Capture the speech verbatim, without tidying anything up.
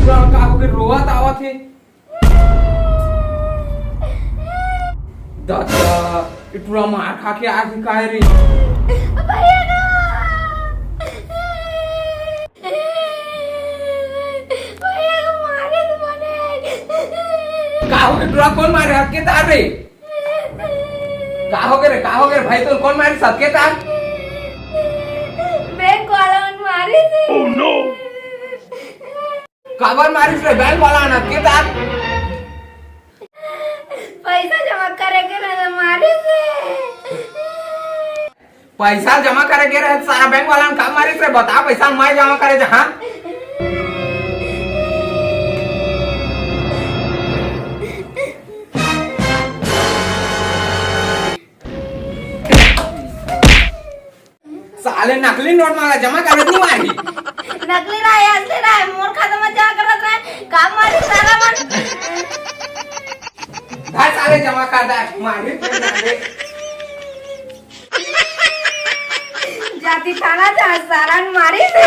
का होगे, रोवत आवत हे। ददा, ए टुरा मार खा के आगे काय रे? भैया का, भैया का मारे तो मने। का होगे टुरा, कोन मारे? हक के तार रे। का होगे रे, का होगे रे भाई, तोर कोन मारिस? हक के तार। बैंक वाला मन मारिस हे। काबर मारिस रे बैंक वाला मन? हक के तार। पैसा जमा करे के रहे, मारिस हे। पैसा जमा करे के रहे, सारा बैंक वाला मन का मारिस रे? बता, पैसा मैं जमा करे जहाँ। साले नकली नोट मांगा, जमा करत नहीं मारी। नकली रहे, असली रहे, मोर खाता में जमा करत रहे, का मारी सारा मन। भाई साले जमा कर दे, मारी। जाती थाना जा, सारा मारी से।